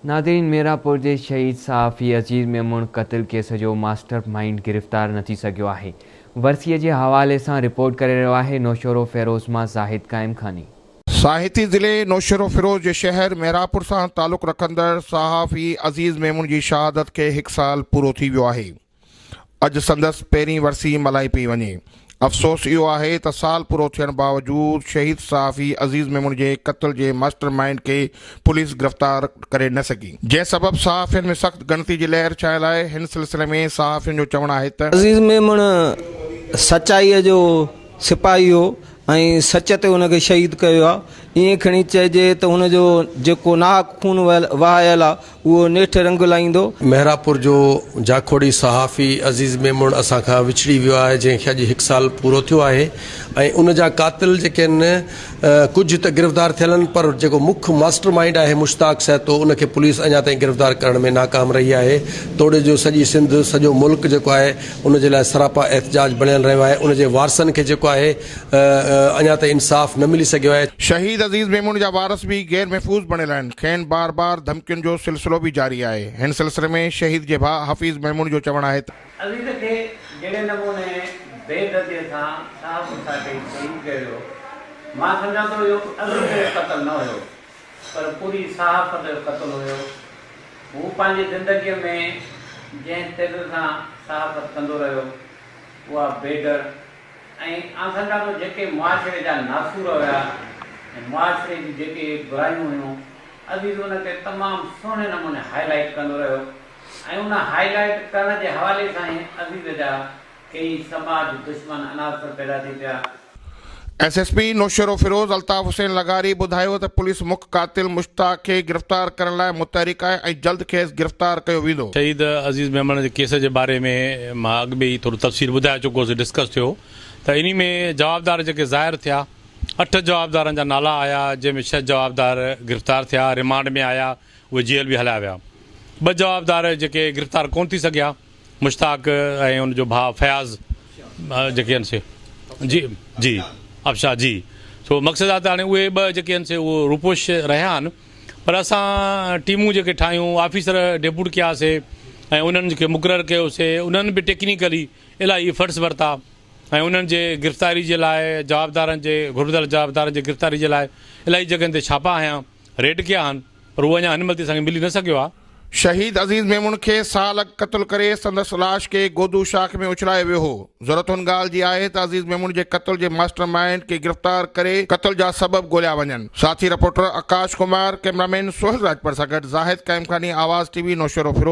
ناظرين ميراپور جي شهيد صحافي عزيز ميمڻ قتل ڪيس جو ماسٽر مائينڊ گرفتار نه ٿي سگهيو آهي ورسي جي حوالي سان رپورٽ ڪري رهيو آهي نوشهروفيروز مان زاهد قائم خاني. ساهتي ضلعي نوشهروفيروز جي شهر ميراپور سان تعلق رکندڙ صحافي عزيز ميمڻ جي شهادت کي هڪ سال پورو ٿي ويو آهي. اڄ سندس پهرين ورسي ملهائي پئي وڃي. افسوس اهو آهي ته سال پورو ٿيڻ باوجود شهيد صحافي عزيز ميمڻ جي قتل جي ماسٽر مائينڊ کي پوليس گرفتار ڪري نه سگهي، جنهن سبب صحافين ۾ سخت ڳڻتي جي لهر ڇانيل آهي. هن سلسلي ۾ صحافين جو چوڻ آهي ته. عزيز ميمڻ سچائيء جو سپاهي هو ۽ سچ تي هن کي شهيد ڪيو آهي. ائين کڻي چئجي ته هن جو جيڪو ناحق خون وهايل آهي، اهو نيٺ رنگ لائيندو. محرابپور جو جاکوڙي صحافي عزيز ميمڻ اسان کان وڇڙي ويو آهي جنهن کي اڄ هڪ سال پورو ٿيو آهي ۽ ان جا قاتل جيڪي آهن ڪجهه ته گرفتار ٿيل آهن پر جيڪو مک ماسٽر مائينڊ آهي مشتاق سهتو ان کي پوليس اڃا تائين گرفتار ڪرڻ ۾ ناڪام رهي آهي توڙي جو سڄي سنڌ سڄو ملڪ جيڪو آهي ان جي لاء سراپا احتجاج بڻيل رهيو آهي ان جي وارثن کي جيڪو آهي اڃا تائين انصاف نه ملي سگهيو آهي. شهيد عزيز ميمڻ جا وارث به غير محفوظ بڻيل آهن، کين بار بار ڌمڪين جو سلسلو به جاري آهي. هن سلسلي ۾ شهيد جي ڀاء حفيظ ميمڻ جو چوڻ آهي ته. عزيز کي جهڙي نموني بي دردي سان ساهه پساهه ڪئي شهيد ڪيو ويو، مان سمجهان ٿو اهو عزيز جو قتل نه هيو پر پوري صحافت جو قتل هيو. هو پنهنجي زندگيء ۾ جنهن طرز سان صحافت ڪندو رهيو اها بي ڊر ۽ آئون سمجهان ٿو جيڪي معاشري جا ناسور هيا ۽ معاشري جون جيڪي برايون هيون عزيز ان کي تمام سهڻي نموني هائي لائيٽ ڪندو رهيو ۽ ان هائي لائيٽ ڪرڻ جي حوالي سان ئي عزيز جا ڪيئي سماج دشمن عناصر پيدا ٿي پيا. S S P Naushahro Feroze Altaf Hussain لغاري ٻڌايو ته پوليس مک قاتل مشتاق کي گرفتار ڪرڻ لاء متحرڪ آهي ۽ جلد کيس گرفتار ڪيو ويندو. شهيد عزيز ميمڻ جي ڪيس جي باري ۾ مان اڳ ۾ ئي ٿورو تفصيل ٻڌائي چڪو هوس ڊسڪس ٿيو ته انهي ۾ جوابدار جيڪي ظاهر ٿيا اٺ جوابدارن جا نالا آيا جنهن ۾ ڇهه جوابدار گرفتار ٿيا رمانڊ ۾ آيا اهي جيل به هليا ويا ٻه جوابدار جيڪي گرفتار ڪونه ٿي سگهيا مشتاق ۽ ان جو ڀاء فياض جيڪي آهن سي جي جي افشا جي سو مقصد آ ته هاڻي اهي ٻه جيڪي آهن سي اهو روپوش رهيا آهن پر اسان ٽيمون جيڪي ٺاهيون آفيسر ڊيپوٽ ڪيا سي ۽ انهن کي مقرر ڪيو سي انهن به ٽيڪنيڪلي الاهي افرٽس ورتا ۽ انهن جي گرفتاري جي لاء جوابدارن جي گهربل جوابدارن جي گرفتاري جي لاء الاهي جڳهن تي ڇاپا هنيا ريڊ ڪيا آهن پر هو اڃا هن مهل تائين اسان کي ملي نه سگهيو آهي. شهيد عزيز ميمڻ کي سال اڳ قتل ڪري سندس لاش کي گودو شاخ ۾ اڇلايو ويو هو. ضرورت هن ڳالهه جي آهي ته عزيز ميمڻ جي قتل جي ماسٽر مائينڊ کي گرفتار ڪري قتل جا سبب ڳوليا وڃن. ساٿي رپورٽر آڪاش ڪمار، ڪئميرامين سهيل راڄپر سان گڏ زاهد قائمخاني، آواز ٽي وي، نوشهروفيروز.